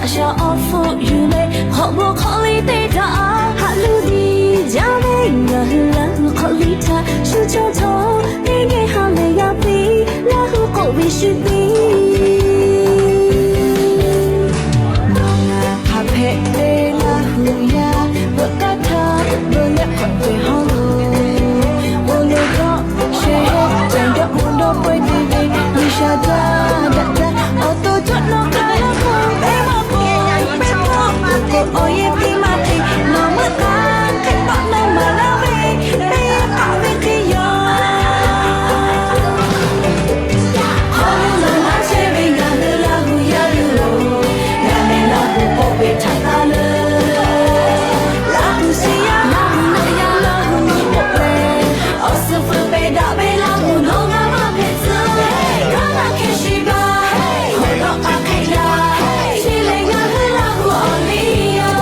A shaꞈ awˬ hpfuhˆ yuˬ leh hk'awꞈ bon hk'awꞈ liˇ te daꞈ a, haꞈ luˇ diˇ jaˇ ve ngaˬ hui Laˇ huˍ hk'awꞈ liˇ htaꞈ shu cawˇ cawˇ teˇ geh ha lehˬ g'a piˇ, Laˇ huˍ k'oˆ ve shu piˇ. Nawˬ ngaˬ hk'a hpehꞈ ve Laˇ huˍ yaˇ, veuꞈ k'aˇ htaˇ veuꞈ leh hk'awꞈ te haw lo, awˬ lo dawˇ shehˍ hehˉ cawˬ dawˇ k'o dawˇ pawehˇ te ve, G'uiˬsha daꞈ daꞈ daꞈ awˬ to cawˇ nawˬ hk'a laˇ k'o, pehˇ maˇ k'o pehˇ k'o, awˬ yehˬ piˇ maˇ te, nawˬ meuˆ k'aˇ hk'e tawˆ nawˇ maˍ laˇ ve, pehˇ k'aˆ ve hk'e yaw. Hk'aw lo nawˬ naˉ chehˇ ve ngaˬ hui Laˇ huˍ yaˇ hui-oˬ, ngaˬ lehˬ Laˇ huˍ k'oˆ ve htaꞈ taˇ leuˉ. Laˇ huˍ shiˍ yaˇ, Laˇ huˍ naˆ yaˇ, Laˇ huˍ k'oˆ leh, awˬ suhˍ hpfuhˇ pehˬ daꞈ ve Laˇ huˍ nawˬ ngaˬ maˇ hpehꞈ tcuh. G'aˇ laˇ hkeh shiˍ baˬ, hk'aw lo k'a hk'e yaˇ, chi lehˬ ngaˬ hui Laˇ huˍ awˬ liˇ yaˇ.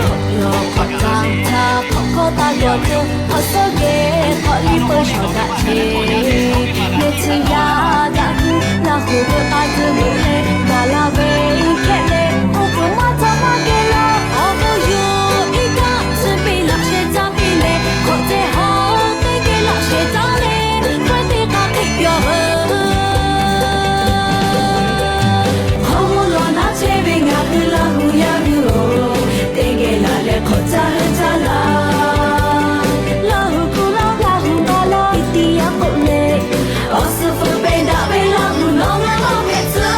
Hk'awꞈ yaw hk'awꞈ caˇ htaˇ hk'awꞈ hkawˇ taˇ yaw cawˇ, hk'awꞈ suhˉ geh hk'awꞈ liˇ peuˬ shawˍ daꞈ ce. Mehˆ tcuh yaˇ daꞈ hui Laˇ huˍ veuꞈ k'a tcuh veuꞈ leh gaˬ la ve hkehˆ leh, oˇ hk'awꞈ maˇ caˇ maˇ geh laˇ, awˬ bon yuˬ iˉ kaˆ tcuh piˇ laꞈ sheh caˇ piˇ leh, hk'awꞈ ceh hawˉ teˇ geh laꞈ sheh caˇ leh, hkawehˇ teˇ k'a hk'e yaw veuˬ. Hk'aw lo nawˬ naˉ chehˇ ve ngaˬ hui Laˇ huˍ yaˇ hui-oˬ, teˇ geh laꞈ leh hk'awꞈ caˇ hui caˇ laˇ. Laˇ huˍ kuˬ laˇ, Laˇ huˍ ba laˇ, teˇ tiˇ yaˇ k'oˆ leh, awˬ suhˍ hpfuhˇ pehˬ daꞈ ve Laˇ huˍ nawˬ ngaˬ maˇ hpehꞈ tcuh.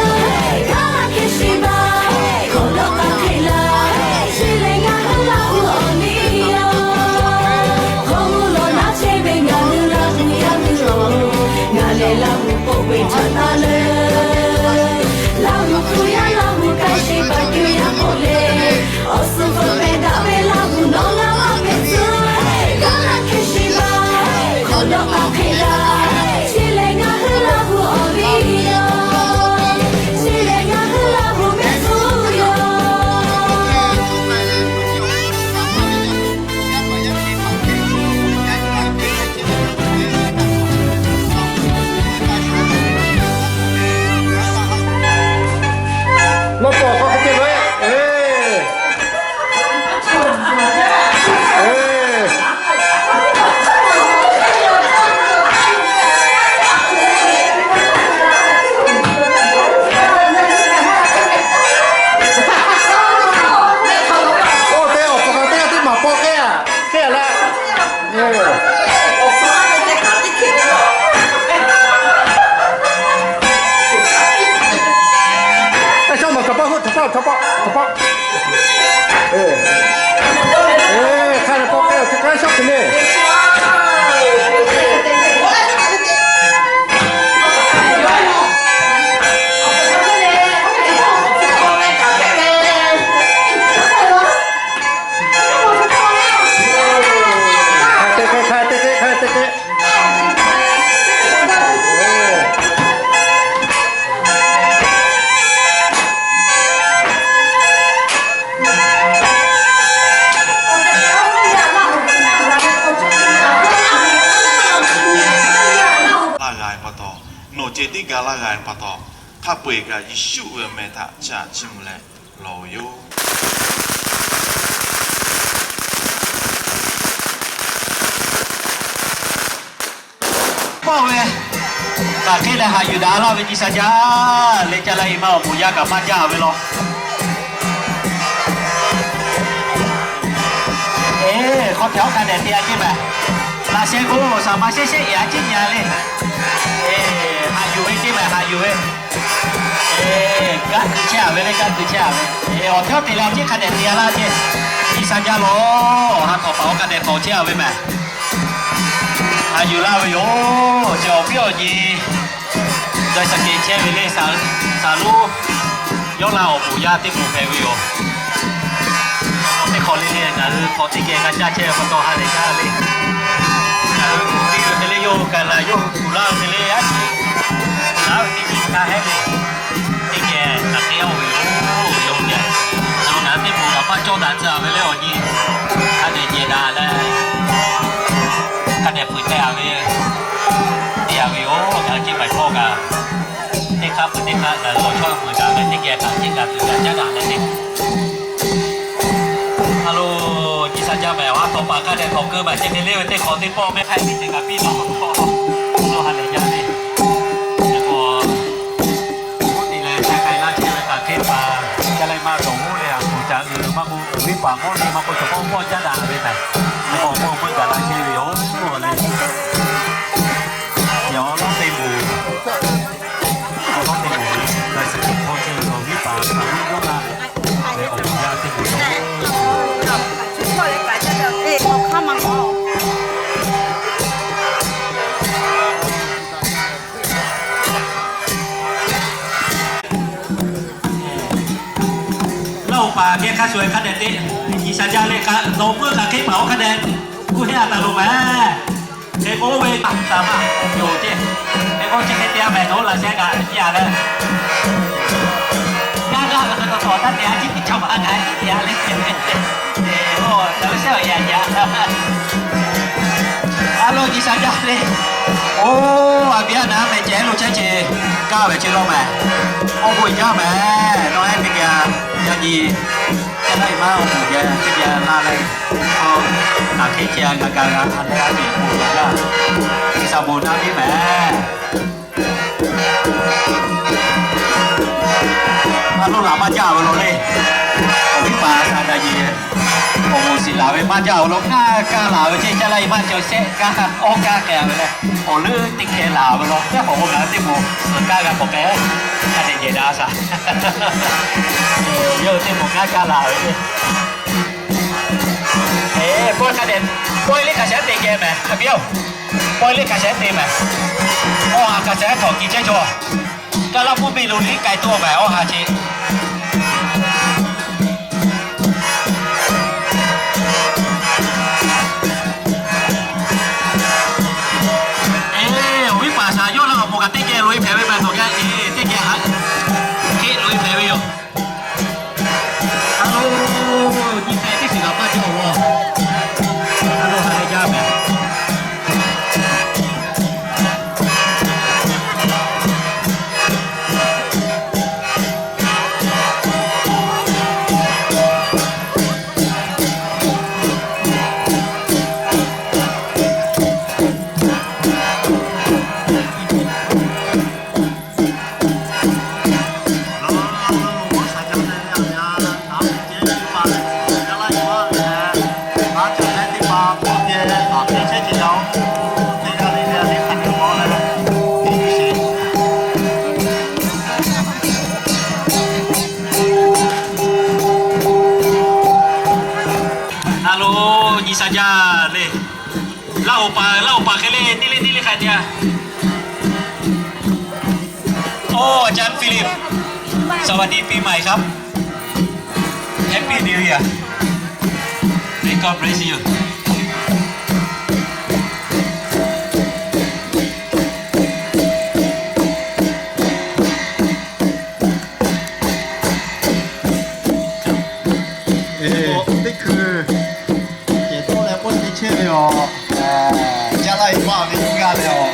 G'aˇ laˇ hkeh shiˍ baˬ, hk'aw lo k'a hk'e laˇ, chi lehˬ ngaˬ hui Laˇ huˍ awˬ liˇ yaˇ. Hk'aw lo nawˬ naˉ chehˇ ve ngaˬ hui Laˇ huˍ yaˇ hui-oˬ, ngaˬ lehˬ Laˇ huˍ k'oˆ ve htaꞈ taˇ leuˉ. Laˇ huˍ kuˬ yaˇ Laˇ huˍ k'ai shiˍ baˬ keu yaˇ k'oˆ leh, awˬ suhˍ hpfuhˇ pehˬ daꞈ ve Laˇ huˍ nawˬ ngaˬ maˇ hpehꞈ tcuh. G'aˇ laˇ hkeh shiˍ baˬ, hk'aw lo k'a hk'e laˇ, chi lehˬ ngaˬ hui Laˇ huˍ awˬ liˇ yaˇ. Chi lehˬ ngaˬ hui Laˇ huˍ mehˆ tcuh yaˇ. Laˇ paw k'aw hk'e te ve, e, e, oˇ te awˬ hpfuhˇ k'a teˇ g'aˇ teˇ maˍ paw k'ehˉ a, hk'e a laˇ. Aˬ shaˉ maˬ htaꞈ paˆ hoˆ, htaꞈ paˆ, htaꞈ paˆ, htaꞈ paˆ. Hk'a leh paw k'ehˉ a, hk'a shaˉ hk'e le. Hk'a te k'ehˉ, hk'a te k'ehˉ, hk'a te k'ehˉ. Laˇ g'a pa taw, nawˬ ceh tiˉ ga laˇ g'a pa taw, hk'a peu-eˬ kaꞈ Yeˍsuˆ ve awˬ meh htaꞈ caˇ chiˇ mvuh leh lawˬ ve yoˬ. Pawˆ ve, hk'aˬ hk'e leh haꞈ yuˬ daꞈ laˇ ve nyi sha jaˇ leh, ca la e ma awˬ moˍ yaˇ kaꞈ maˇ jaˇ ve law. Eˬ, hk'aw hpehꞈ awˉ hk'a dehꞈ te a ceˇ mehˍ. Laꞈ sheh k'o, shaˍ ma shehˉ shehˉ e a ciˉ nyi a le. Eˬ, haꞈ yuˬ ve ceˇ mehˍ, haꞈ yuˬ ve. Eˬ, gaˇ kuiˬ chehˇ a ve le, gaˇ kuiˬ chehˇ a ve. Eˬ, awˬ hkawˇ te leh a ciˉ hk'a dehꞈ te a laˇ ceˇ. Nyi sha jaˇ law. Awˬ ha hk'awꞈ paˍ awˬ hk'a dehꞈ k'awꞈ chehˇ a ve mehˍ. Haꞈ yuˬ laˇ ve yoˬ. Chi awˬ viˉ awˬ nyi dawˇ shaˍ kehˬ chehˇ ve le, saˍ, saˍ lonˉ Yawˇ laˇ awˬ moˍ yaˇ teˇ moˍ hpehꞈ ve yoˬ. Teˇ hk'awꞈ le le ngaˬ hui hk'awꞈ teˇ geh g'a caˇ chehˇ pa taw ha lehˬ jaˇ le. Ngaˬ hui kuˬ piˇ ve hk'e le yawˇ hui kaꞈ laˬ yawˇ hui kuˬ laˇ ve hk'e le a ciˉ laˇ ve teˇ nyi hk'aˇ hehˉ le. Teˇ geh hk'aˬ hk'e oˇ ve yoˬ. Yawˇ hui geh, yawˇ hui ngaˬ hui teˇ moˍ kaꞈ maˇ cawˇ daꞈ tcuh a ve le awˬ nyi. Hk'a dehꞈ jehˬ daꞈ leh, hk'a dehꞈ peuˬ teh a ve, te a ve yoˬ. Ngaˬ hui ceˇ maiˬ hkawˇ kaꞈ, teˇ hk'aˇ peuˬ teˇ hk'aˇ ngaˬ hui awˬ chawˇ peuˬ daꞈ leh teˇ geh kaꞈ ceˇ kaꞈ peuˬ kaꞈ caˉ daꞈ leh le. A lo, nyi sa jaˇ mehˍ, awˬ ha tawˍ paˍ hk'a dehꞈ tawˍ keu maˬ ceh te le ve teˇ hk'awꞈ teˇ pawˆ mehˆ hk'aˇ tiˉ te kaꞈ piˇ law k'o, awˬ ha lehˬ jaˇ le. K'o, oˇ te leh ca k'ai laˇ chehˇ ve hk'aˬ hk'e paˍ, ca laiˇ maˇ dawˬ oˇ leh a kuˬ ca uiˍ maˇ k'oˆ, awˬ viˉ paˍ mawˇ le maˇ k'oˆ, chaw kawˇ pawˆ caˉ daꞈ ve htaꞈ, awˬ mawˇ meuˇ gaˬ la chehˇ ve yoˬ le. Yaꞈ awˬ lawˉ teˇ moˍ, awˬ lawˉ teˇ moˍ le, ga suhˍ hk'awˇ chehˇ ve awˬ viˉ paˍ htaꞈ yawˇ la ve awˬ moˍ yaˇ teˇ moˍ le. Laˇ oˍ paˍ geh hk'a shuˍ hk'a dehꞈ te, nyi sa jaˇ le, nawˬ peuˇ hk'aˬ hk'e paˍ oˇ hk'a dehꞈ kuˇ heˆ a taˍ loˍ mehˍ. Hk'e k'oˆ ve taˇ shaˍ maˇ yoˬ ceˇ. Hk'e k'oˆ chi hk'e te a mehˍ, nawˬ laꞈ sheh kaꞈ nyi a leh, yaˇ g'aˇ ve hk'e taw taw taˇ te a ciˉ tiˉ ca maˇ g'a te a le. Oˇ, nawˬ hui shehˉ awˬ yaꞈ yaꞈ. A lo, nyi sa jaˇ le. Oˇ, a biˇ a naˍ mehˍ ceh lo chehˇ ce, kaˇ ve ce lawˇ mehˍ. Awˬ bon jaˇ mehˍ, nawˬ ehˉ teˇ geh yaꞈ nyi, ca laiˇ maˇ awˬ bon geh teˇ geh laˇ leh, hk'aˬ hk'e ce a g'a gaˬ g'a ha leh a ve bon jaˇ. G'uiˬ sha bon naˇ piˇ mehˍ. A lo laꞈ maˇ jaˇ ve law le. Awˬ viˉ paˍ sa daꞈ yeˬ, awˬ moˍ shiˍ laˬ ve maˇ jaˇ ve law, kaˇ kaˇ laˬ ve ceˇ, ca laiˇ maˇ ca shehˆ kaˇ awˇ kaˇ k'ai ve leh, awˬ leuˉ teˇ hkeh laˬ ve law, teˇ hk'awꞈ k'o ngaˬ hui teˇ moˍ suhˍ kaˇ g'a k'awꞈ k'ai, hk'a dehꞈ jehˬ daꞈ a shaˍ. Yawˇ hui teˇ moˍ kaˇ kaˇ laˬ ve le. Eˬ, pawehˇ hk'a dehꞈ, pawehˇ liˇ hk'a shehˍ te geh mehˍ, a piˇ-oˬ. Pawehˇ liˇ hk'a shehˍ te mehˍ. Awˇ ha hk'a shehˍ hk'awꞈ kiˬ chehˇ chaw, kaˇ laˇ puˇ piˇ lo liˇ k'ai tuˬ mehˍ, awˇ ha che. Eˬ, awˬ viˉ paˍ shaˍ yawˇ laˇ awˬ pon kaꞈ teˇ geh loꞈ-e hpehꞈ ve mehˍ, tawˬ gaˇ eˬ, teˇ geh ha hk'e loꞈ-e hpehꞈ ve yoˬ. A lo, nyi hk'e teˇ shiˍ g'a maˇ jaˇ-oˬ. A lo, ha lehˬ jaˇ mehˍ. A lo, nyi sa jaˇ le. Laˇ oˍ paˍ, laˇ oˍ paˍ hk'e le, teˇ leˇ teˇ leˇ hk'a te a. Oh, อาจารย์ Philip, สวัสดีปีใหม่ครับ Happy New Year. May God bless you. Eˬ, teˇ hkui cehˬ tawˆ leh k'oˆ te chehˇ ve awˬ, caˇ laˇ e maˇ ve teˇ g'aˇ leh awˬ,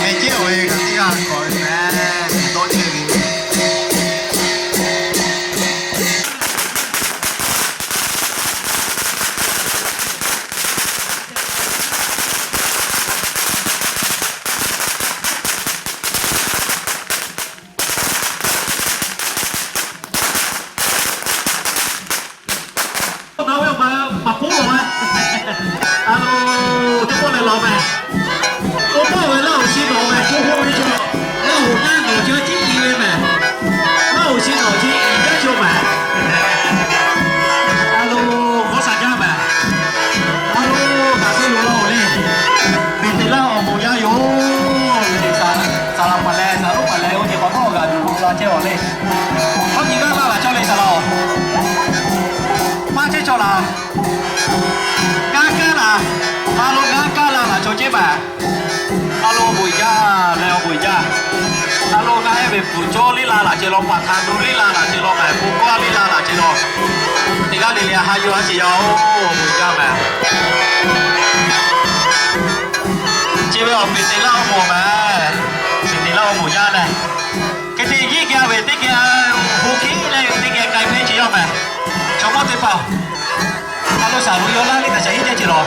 mehˬ cehˇ awˬ e hk'aˬ teˇ g'aˇ k'awꞈ ve mehˍ, tawˆ chehˇ ve. Hkawˇ nyi g'aˇ laˇ laꞈ cawˇ le saˍ laꞈ-oˬ. Maˇ chehˇ cawˬ laˬ. G'aˇ kaˇ laˬ. A lo g'aˇ kaˇ laˇ laꞈ cawˬ ceˇ maˬ. A lo awˬ bon jaˇ leh awˬ bon jaˇ. A lo ngaˬ hui ve puˍ cawˇ liˇ la laꞈ ce law, paˍ htaꞈ tu liˇ la laꞈ ce law, ngaˬ hui bon kawˇ liˇ la laꞈ ce law. Teˇ g'aˇ le le ha yoˬ ha ce yaˇ-oˬ, awˬ bon jaˇ maˬ. Chi ve awˬ peˍ te laˇ awˬ moˍ maˬ. Peˍ te laˇ awˬ moˍ jaˇ leh, hk'e te yiˉ geh ve teˇ geh, bon hkiˉ leh teˇ geh k'ai hpehˇ ce yaˇ maˬ. Chaw mawˇ teˇ hpaˍ, a lo shaˍ lo yaw laˇ le kaꞈ shaˍ hiˉ jehˇ ce law.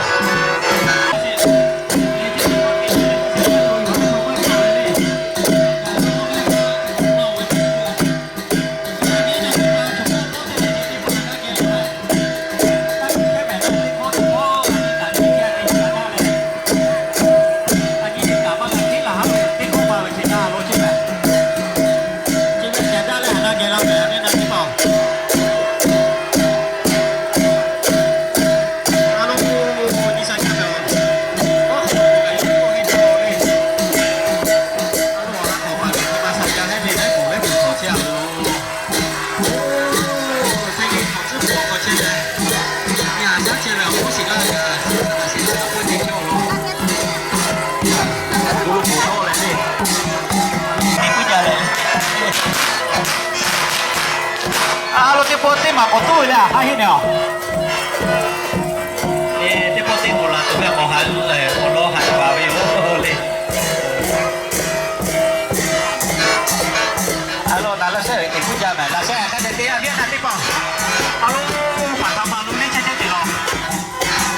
A lo teˇ pawˆ teˇ maˬ k'awꞈ toˇ ve le, a haˉ heˆ ne a. Teˇ pawˆ teˇ maˬ laˬ tuˬ ve k'awꞈ ha, k'awꞈ law ha baˬ ve yoˬ le. A lo naˬ laˇ shehˆ ve teꞈ kuˉ jaˇ mehˍ, laˬ shehˆ hk'a dehꞈ te a viˉ na teˇ hpaˍ. A lo, paˍ htaꞈ maˍ lo le chehˇ chehˇ te law.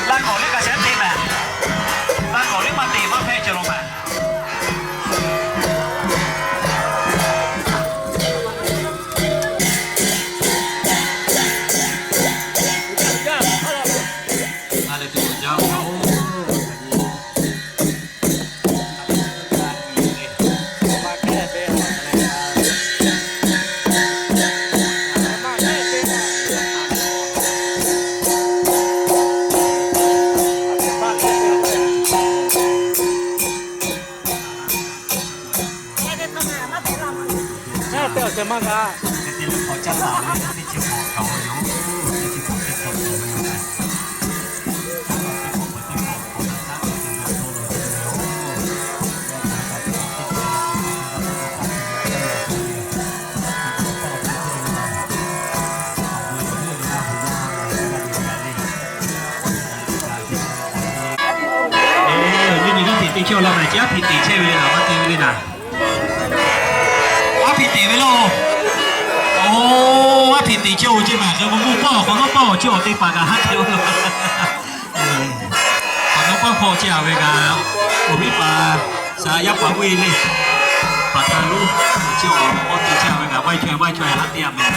Laˇ kawꞈ le kaꞈ shehˍ te mehˍ. Laˇ kawꞈ le maˇ te maˇ hpehˇ ce law mehˍ. Nyi g'aˇ hpeꞈ te chehˇ-oˬ laˇ mehˍ, chi aˉ hpeꞈ teꞈ chehˇ ve le naˍ, maˇ te ve le naˍ. Aˉ hpeꞈ teꞈ ve laˇ-oˬ. Oˬ, aˉ hpeꞈ teꞈ chehˇ-oˬ ceˇ mehˍ, hk'e k'o mvuhˇ pawˆ awˬ hk'awꞈ nawˉ pawˆ awˬ chi awˬ te paˍ kaꞈ haˉ hk'e-o laˇ. Awˬ nawˉ pawˆ hpawˇ chehˇ a ve kaꞈ, awˬ viˉ paˍ shaˍ yaˇ paˍ uˇ e le, paˍ htaꞈ lonˉ chi awˬ k'awꞈ te chehˇ a ve kaꞈ, vaˇ chaweh vaˇ chaweh haˉ te a mehˍ.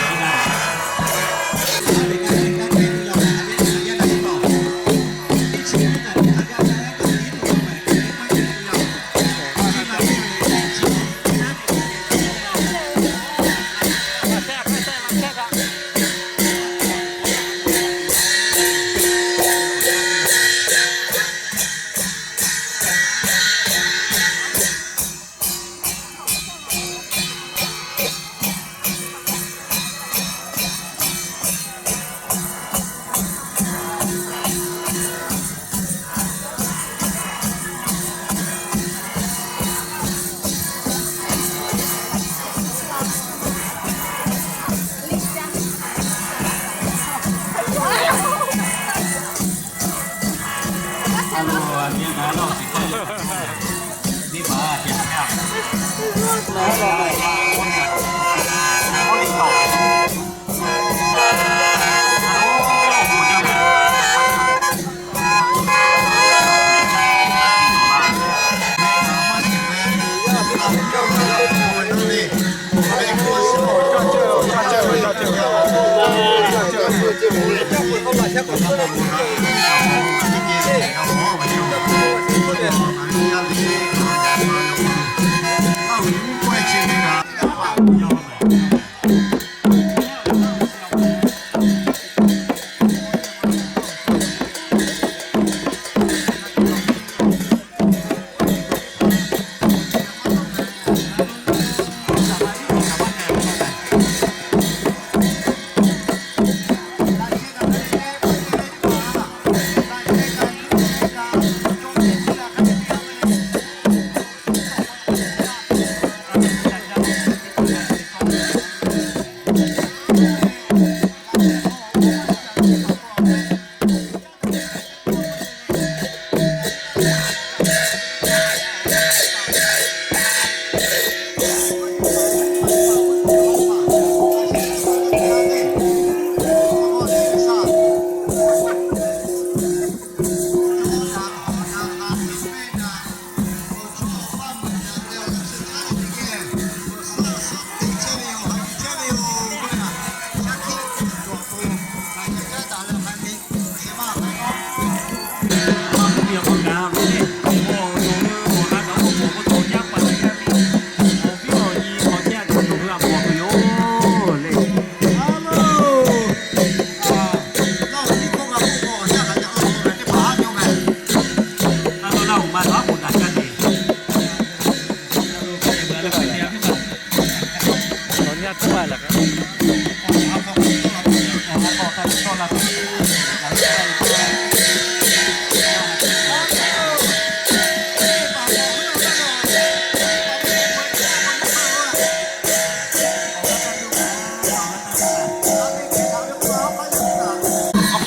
Awˬ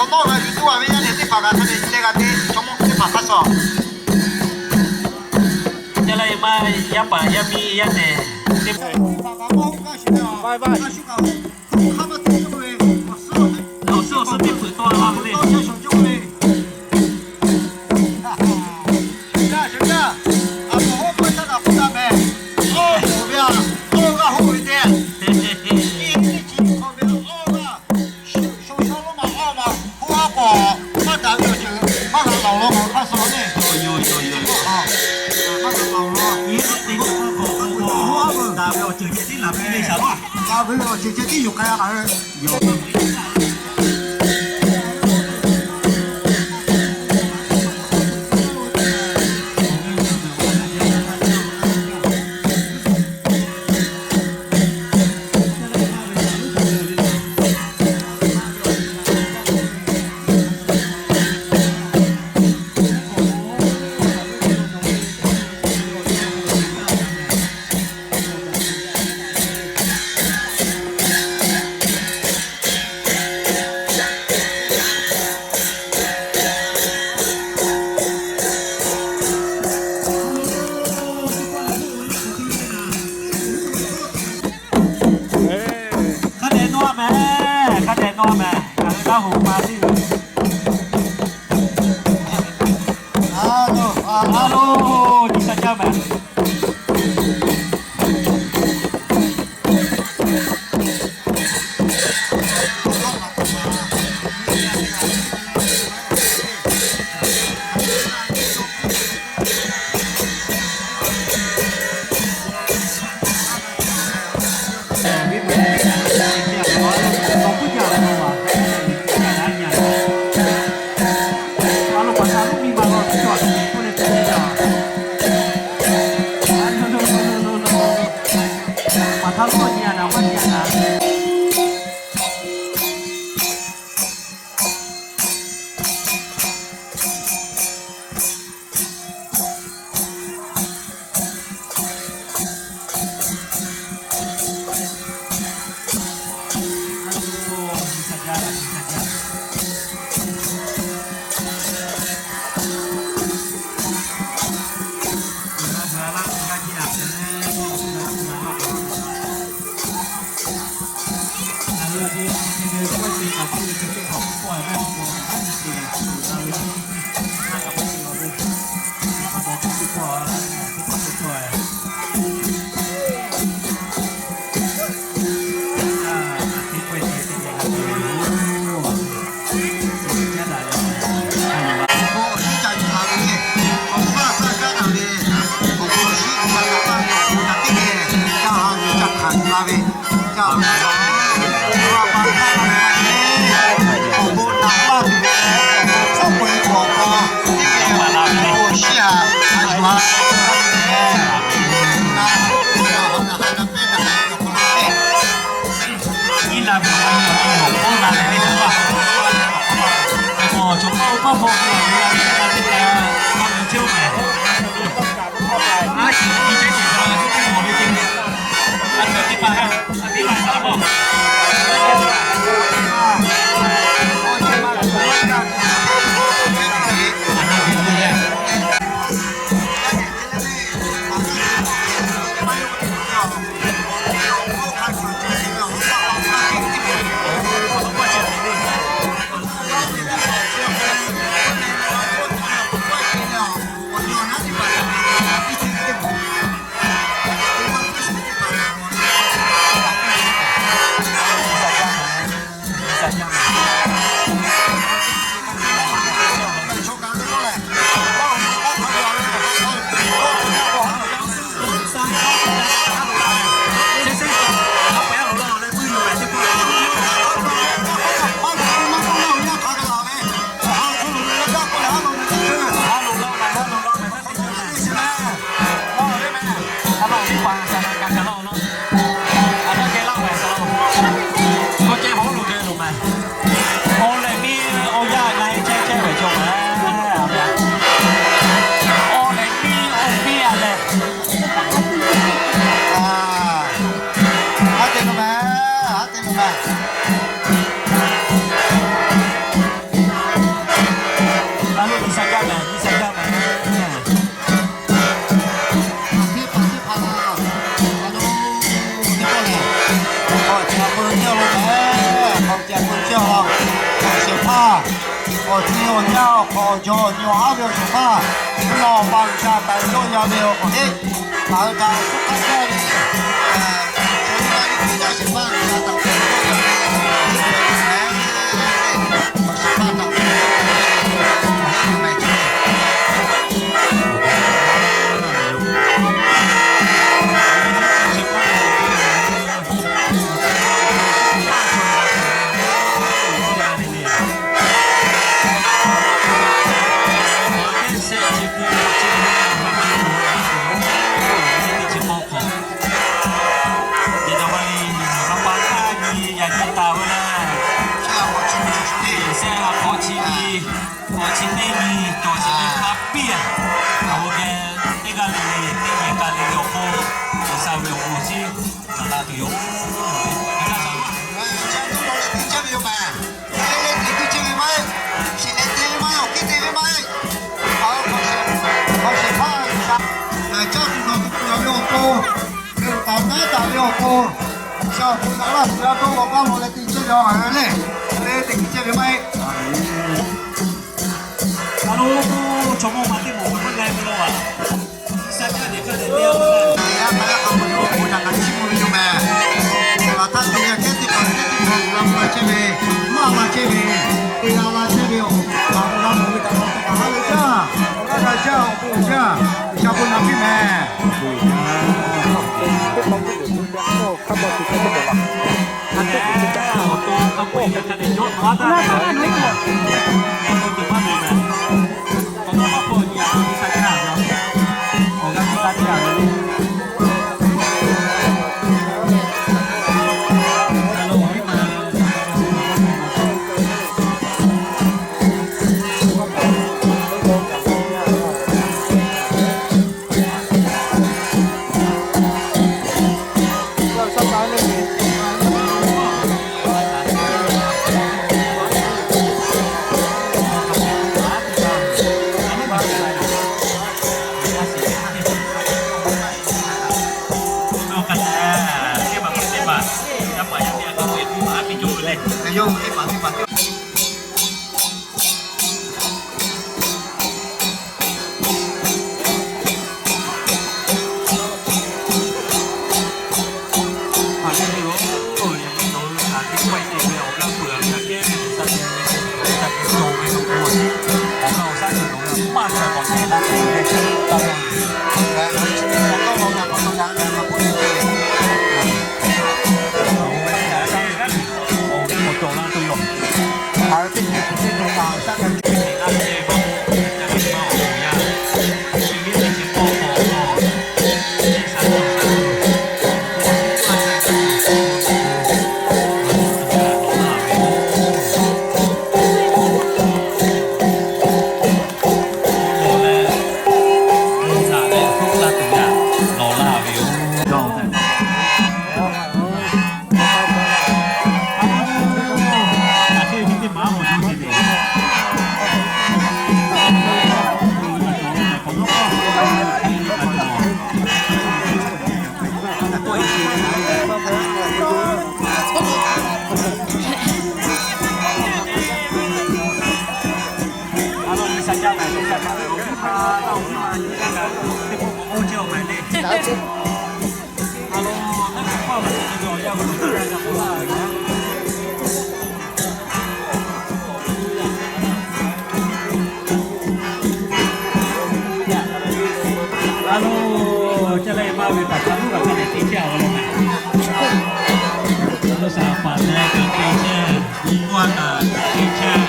hk'awꞈ nawˉ g'a yuˬ tuˬ a ve yaˇ nehˬ teˇ hpaˍ kaꞈ hk'a dehꞈ te g'a te, chaw mawˇ teˇ hpaˍ hk'a shuˍ. Yaˇ laˇ yaˇ maˇ, yaˇ paˍ yaˇ miˇ yaˇ nehˬ teˇ hpaˍ, awˬ suhˉ awˬ suhˉ teˇ hpaˍ tawˆ la ve le. Awˬ hoˉ k'oˆ htaˇ kaꞈ k'oˆ taˍ mehˍ. Awˬ ve a, awˬ g'aˇ hoˆ ve te. Iˉ teˇ chi hk'aw ve awˬ g'aˇ, sho shaw lo ma awˬ ma hoˉ aˉ k'awꞈ maˇ daꞈ ve awˬ ceuˬ maˇ g'a laˬ law k'o hk'a shuˍ le. Maˇ g'a laˬ law. Iˉ teˇ chi hk'aw k'awꞈ maˇ daꞈ ve awˬ ceuˬ ceh tiˉ laˬ ve le shaˍ laˇ. Daꞈ ve awˬ ceuˬ ceh tiˉ yoˬ k'ai a laˬ ve. Hk'a dehꞈ nawˇ mehˍ, hk'a dehꞈ nawˇ mehˍ, ngaˬ hui Laˇ huˍ ma teˇ g'aˇ. Alo, alo, nyi sha jaˇ mehˍ. A lo G'uiˬsha jaˇ mehˍ, G'uiˬsha jaˇ mehˍ. Teˇ hpaˍ teˇ hpaˍ la, a lo, teˇ pawˆ lehˬ, k'awꞈ ceh peuˬ ceh lo mehˍ, k'awꞈ ceh peuˬ ceh lo, shehˍ hpaˇ, k'awꞈ ceh awˬ yanˇ awˬ hk'awꞈ jawˬ nyi awˬ haˉ ve awˬ shehˍ hpaˇ, mvuhˇ naw ma G'uiˬsha taˍ ve cawˇ ya ve awˬ hk'aw heˆ, ngaˬ hui htaꞈ suhˉ hk'aˆ jaˇ ve, shehˍ hpaˇ ve teˇ g'aˇ shehˍ hpaˇ G'uiˬsha taˍ ve cawˇ ya ve, awˬ shehˍ hpaˇ taˍ ve cawˇ ya ve, Awˬ chi teˇ nyi, awˬ chi teˇ nyi hk'a piˇ-a. Awˬ geh teˇ g'aˇ le le, teˇ nyi ka le le awˬ hk'aw, G'uiˬsha ve awˬ bon chi gaˬ la tuˬ yoˬ. Chi teˇ g'aˇ le le teꞈ piˇ chehˇ ve yoˬ mehˍ. Teˇ g'aˇ le teꞈ piˇ chehˇ ve maˇ heˆ. Shiˍ lehˬ te ve maˇ heˆ, awˬ hk'e te ve maˇ heˆ. Awˬ shehˍ hpaˇ G'uiˬsha, caˇ tuˬ nawˬ tuˬ tuˬ ve awˬ pon, hk'e taˍ taˉ taˍ ve awˬ pon, G'uiˬsha awˬ pon daꞈ laˇ tuˬ g'a dawˇ g'awˬ g'aˇ law leh te chehˇ ve awˬ ha lehˬ, le teꞈ piˇ chehˇ ve maˇ heˆ. A lo, chaw mawˇ ma teˇ moˍ k'o k'oˆ leh ve law a. G'uiˬsha caˇ leh caˇ leh te a ve, a hk'aˬ hk'e k'o, oˇ htaꞈ kaꞈ chiˇ mvuh ve yoˬ mehˍ. Laˬ htaˇ te leh kehˉ teˇ hpaˍ kehˉ teˇ hpaˍ la chehˇ ve, maˇ la chehˇ ve, te la la chehˇ ve awˬ htaꞈ la mawˬ ve kaꞈ k'awꞈ te kaꞈ haˉ ve jaˇ, awˬ g'aˇ g'a jaˇ, awˬ bon jaˇ, G'uiˬsha bon naꞈ piˇ mehˍ. A lo, ca leh maˇ ve htaꞈ hk'a luˉ kaꞈ hk'a dehꞈ te chehˇ a ve lo mehˍ. A lo, saˍ paˍ leh kaꞈ te chehˇ, nyi ma kaꞈ te chehˇ,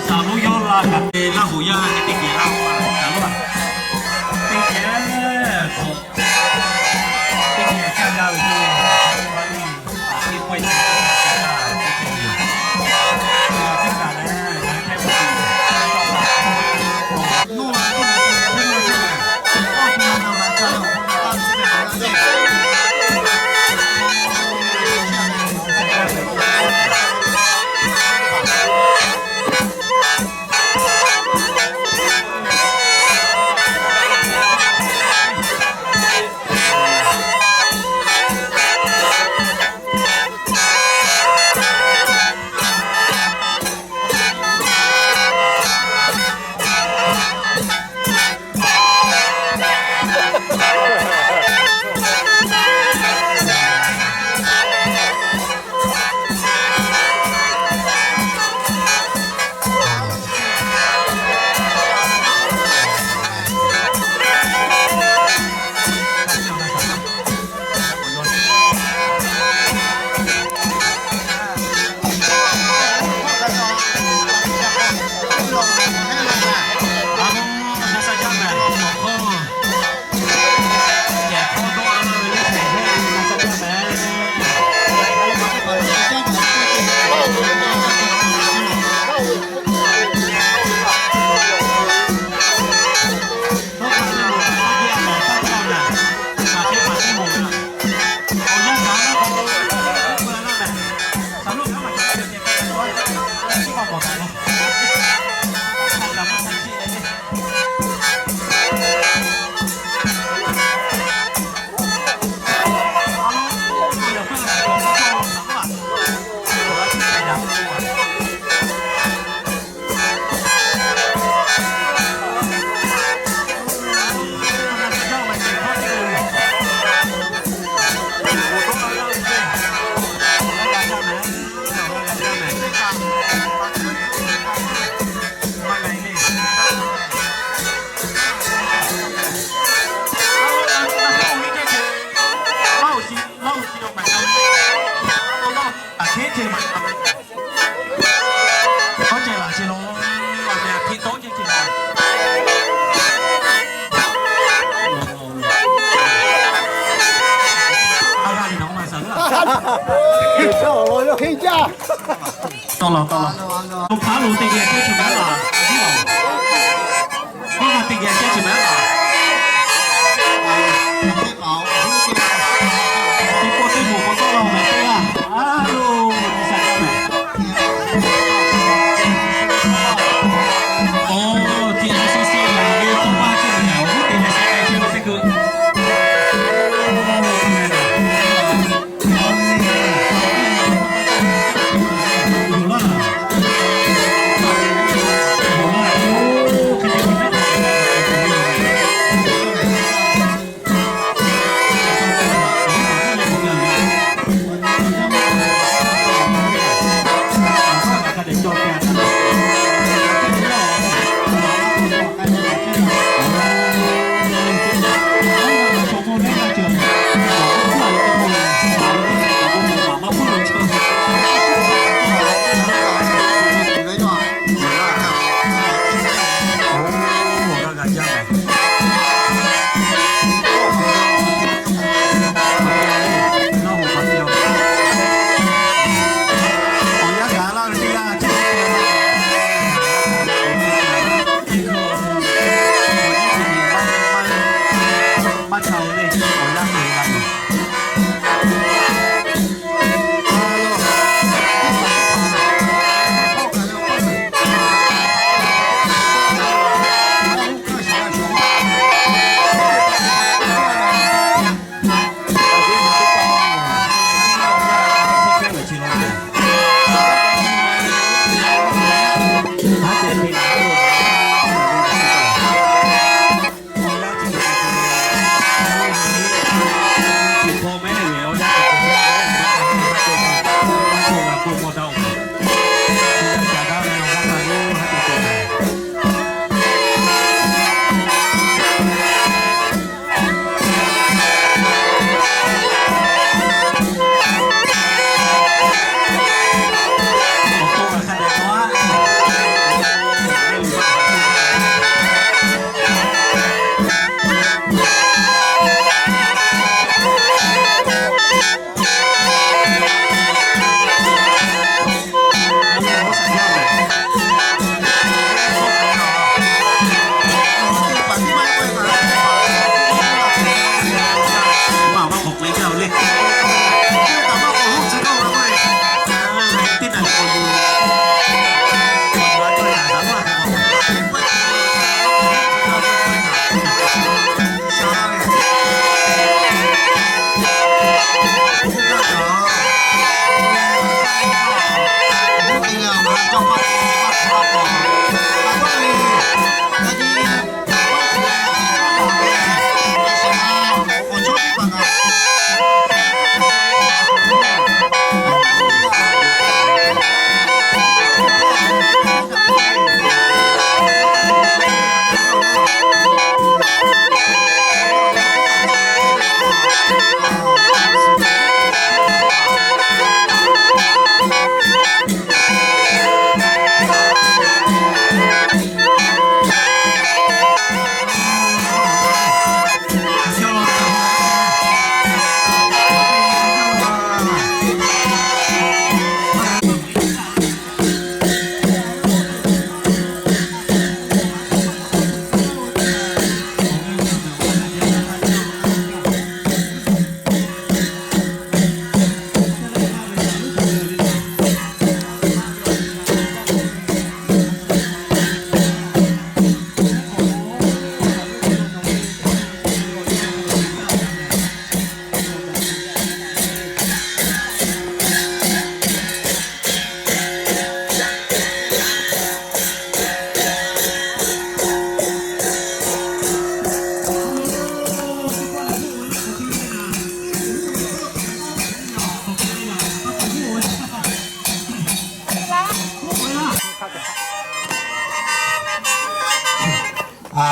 saˍ lonˉ yawˇ la kaꞈ te, Laˇ huˍ yaˇ teˇ geh laˇ a, kaꞈ lo a, teˇ geh, teˇ geh caˇ jaˇ ve yoˬ. Aˬ hk'e ceh maˇ, k'awꞈ ceh laˬ ce la, a meh hk'e tawˇ ceh ce la. A g'a liꞈ nawˬ ma saˍ laˇ. Tawˇ law, tawˇ law. Lo hpaˉ lo teˇ geh chehˇ chi maˇ laˬ. Hkawˇ ma teˇ geh chehˇ chi maˇ laˬ. Teˇ pawˆ teˇ moˍ k'awꞈ tawˆ la-oˬ meh teˇ g'aˇ. A lo, G'uiˬsha jaˇ meh. Awˬ, T N C C lehˬ ve tawˇ maˇ ceh meh, awˬ g'uˇ te leh sheh k'ai chehˇ ve teˇ hkui.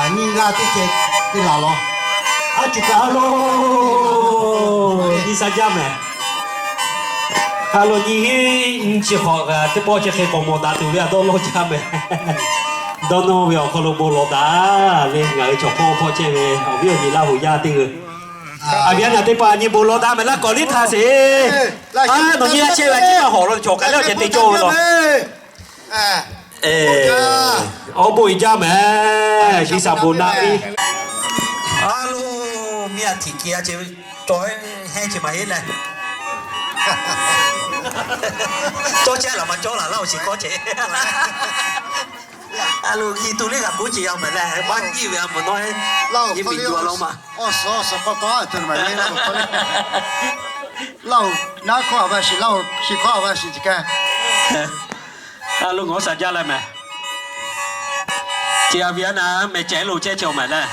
Nyiˇ g'aˇ teˇ ceh teˇ laˬ law. A cuˬ kaꞈ a lo, G'uiˬsha jaˇ meh. A lo nyi, nyi chi hk'awꞈ kaꞈ teˇ pawˆ chi hk'e k'awꞈ mawˬ daꞈ tuˬ ve a dawˇ lawˇ jaˇ meh. Dawˇ nawˇ ve awˬ hk'aw lo bon lawꞈ daꞈ le, ngaˬ hui chaw hpawˇ hpawˇ chehˇ ve awˬ viˉ awˬ nyi Laˇ huˍ yaˇ teˇ g'uiˬ, a viˉ a nyi teˇ hpaˍ nyi bon lawꞈ daꞈ meh laˇ kawꞈ liˇ htaˇ sheˍ. A, nawˬ nyi a chehˇ ve a ciˉ maˇ hawꞈ law, chaw k'ai leh awˬ ceh te cawˇ ve law. Awˬ bon uiˍ jaˇ meh. G'uiˬsha bon naꞈ piˇ. A lo, miˇ a htiꞈ ke a ce, cawˬ hehnˇ ce maˇ heˆ leh, cawˇ chehˇ laˬ maˇ cawˇ laˬ, Laˇ huˍ shiˍ hkawˇ ce. A lo, nyi tu liˇ g'aꞈ k'oˆ ce yaˇ meh leh, maˇ nyiˇ ve a mvuhˬ nawˉ hehnˇ, nyi miˬ yuˬ a law ma. Laˇ huˍ naˉ hkawˇ a va shiˍ, Laˇ huˍ shiˍ hkawˇ a va shiˍ ce keh. A lo, ngaˬ hui shaˍ jaˇ leh meh. Chi a viˉ a na meh ceh lo chehˇ chehˇ meh leh,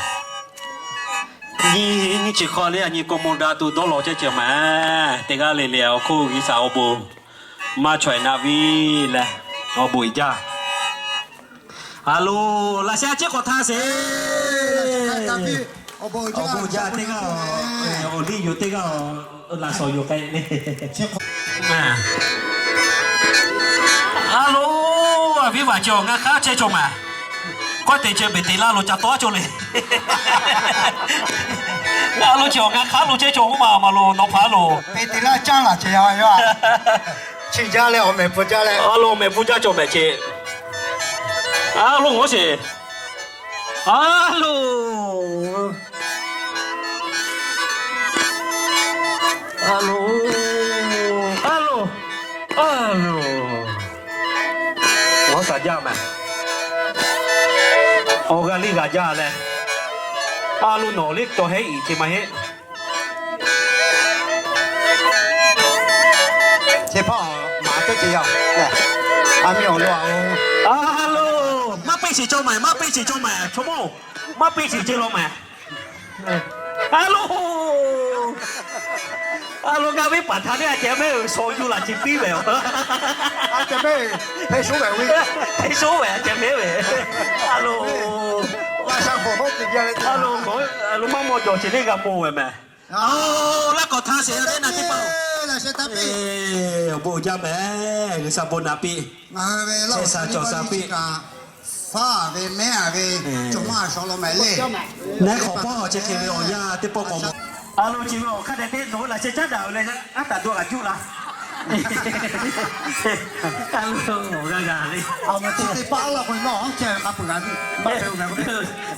nyi, nyi chi hk'aw le a nyi k'o mo daꞈ tuˬ dawˇ lawꞈ chehˇ chehˇ meh. Teˇ g'aˇ le le awˬ hk'oˆ G'uiˬsha awˬ bon maˇ chaweh naꞈ viˉ leh, awˬ bon uiˍ jaˇ. A lo, laꞈ sheh a ciˉ k'awꞈ htaˇ sheˍ. Awˬ bon jaˇ teˇ g'aˇ, awˬ liˇ yoˬ teˇ g'aˇ, laꞈ shawˍ yoˬ k'ai le. A lo, a viˉ vaˬ cawˬ ngaˬ hk'aˇ chehˇ cawˬ meh. Kawˆ te ceh Peˍteˍlaˆ lo ca tawˉ cawˬ le. Ngaˬ lo cawˬ ngaˬ hk'aˇ lo chehˇ cawˬ k'oˆ ma ma lo nawˬ hpaˇ lo. Peˍteˍlaˆ caˇ laˬ ce yaˇ yoˬ. Chi jaˇ leh awˬ mehˍ hpu jaˇ leh, a lo awˬ mehˍ hpu jaˇ cawˬ meh ce. A lo, ngaˬ sheˍ. A lo, a lo, a lo, a lo, ngaˬ shaˍ jaˇ meh. Awˬ g'aˇ liˇ g'a jaˇ leh, a lo nawˬ liˇ cawˬ hehnˇ iˍ ce maˇ heˆ. Chi hpaˇ maˍ teˇ ce yaˇ. A miˇ awˬ lo a, a lo, maˇ peˇ shiˍ cawˬ meh, maˇ peˇ shiˍ cawˬ meh, chaw mawˇ, maˇ peˇ shiˍ ce law meh. A lo, a lo, ngaˬ ve paˍ htaꞈ teˇ g'aˇ ceh mehˉ ve shaw yuˬ laˬ ce piˇ ve. A ceh mehˉ ve, hpehˇ sho ve, hpehˇ sho ve a ceh mehˉ ve. A lo, a lo, maˇ mawˇ cawˬ ce teˇ g'aˇ mawˇ ve meh. Laˇ k'awꞈ htaˇ sheˍ ve na teˇ hpaˍ. Awˬ bon uiˍ jaˇ meh. G'uiˬsha bon naꞈ piˇ. Ngaˬ hui ve Laˇ huˍ cawˬ sha piˇ. Faˉ ve mehˉ ve cawˬ maˇ shaw law meh le. Nehˉ hk'awꞈ pawˆ awˬ ceh hk'e ve awˬ yanˇ teˇ pawˆ k'awꞈ mawˬ. A lo, chi ve awˬ hk'aˇ deh teˇ nawˬ hui laꞈ sheh caˉ daꞈ ve leh, aˉ taˍ do g'a juˇ la. A lo, awˬ g'aˇ g'a le. Awˬ ma chi teˇ paˆ laˇ k'o nawˬ hk'e k'a peuˬ g'a,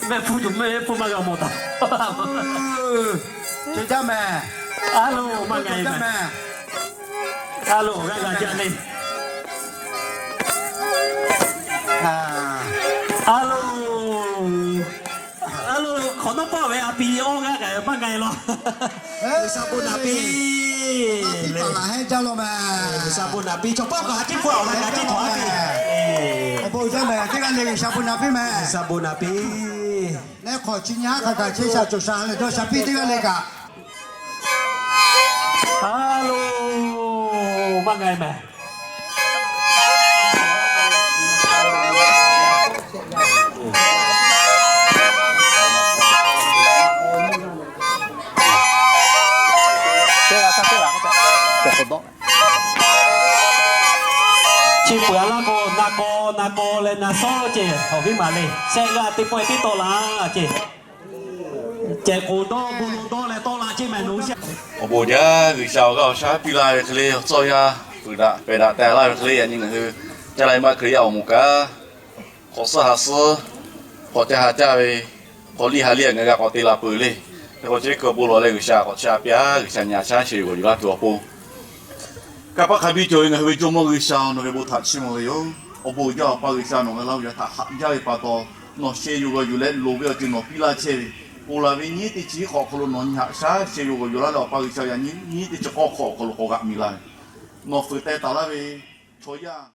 mehˆ hpu tuˬ mehˆ hpu maˇ g'a mawˬ taˍ. Ceh jaˇ meh. A lo, maˇ g'a meh. A lo, awˬ g'aˇ g'a jaˇ le. A lo, a lo, hk'awꞈ nawˉ pawˆ ve a pi awˬ g'aˇ g'a maˇ g'a law. G'uiˬsha bon naꞈ piˇ. G'uiˬsha bon naꞈ piˇ. Chaw pawˆ kaꞈ a ciˉ hpu awˬ g'aˇ g'a ciˉ htawnˍ a piˇ. Awˬ bon jaˇ meh, teˇ g'aˇ le G'uiˬsha bon naꞈ piˇ meh. G'uiˬsha bon naꞈ piˇ. Nehˉ hk'awꞈ chi nyi haˉ hk'a kaꞈ chehˇ sha cawˬ sha leh dawˇ sha piˇ teˇ g'aˇ le kaꞈ. A lo, maˇ g'a meh. Chi peuˬ a laˇ k'o, na kaw na kaw leh na sawˉ ceh awˬ viˉ maˍ le. Shehˆ g'aˇ teˇ pawehˇ tiˉ tawˆ la ceh. Cehˬ k'oˍ dawˇ bon lo dawˇ leh tawˆ la ceh meh nawˬ hui shehˆ. Awˬ bon jaˇ, G'uiˬsha awˬ g'aˇ awˬ shaˉ piˇ laˇ ve hk'e le, awˬ tcuhˇ yaˇ peuˬ daꞈ pehˬ daꞈ teh laˇ ve hk'e le, yaꞈ nyi ngaˬ hui caˇ la maˇ Hkriꞈ yaˇ awˬ moˍ kaꞈ, hk'awꞈ suhˉ ha suhˉ, hk'awꞈ caˇ ha caˇ ve, hk'awꞈ liˇ ha liˇ ngaˬ g'a k'awꞈ te la peuˬ le. Hk'e k'o chi hk'e bon lawˬ leh G'uiˬsha k'awꞈ chehˇ a piˇ a, G'uiˬsha nyi a shaˉ sheh yuˬ g'awˬ yuˬ laˇ tuˬ awˬ pon, kanˇ paˆ hk'a biˇ cawˬ ve ngaˬ hui ve Jawˇmawˇ G'uiˬsha, nawˬ ve bon htaꞈ chiˇ mvuh ve yoˬ. Awˬ bon jaˇ, Awˬ pa G'uiˬsha, nawˬ ngaˬ Laˇ huˍ yaˇ htaꞈ haꞈ jaˇ ve pa taw, nawˬ sheh yuˬ g'awˬ yuˬ leh loˍ ve awˬ ceuˬ nawˬ piˇ laˇ chehˇ ve, ponˬ laˬ ve nyiˉ teˇ chi hk'awꞈ awˬ hk'aw lo nawˬ nyi haꞈ shaˉ sheh yuˬ g'awˬ yuˬ laˇ leh, Awˬ pa G'uiˬsha, yaꞈ nyi nyiˉ teˇ chi k'awˇ hk'awꞈ awˬ hk'aw lo k'awꞈ g'aꞈ mi laˇ ve, nawˬ fuiˍ teh taˍ laˇ ve chaw yaˇ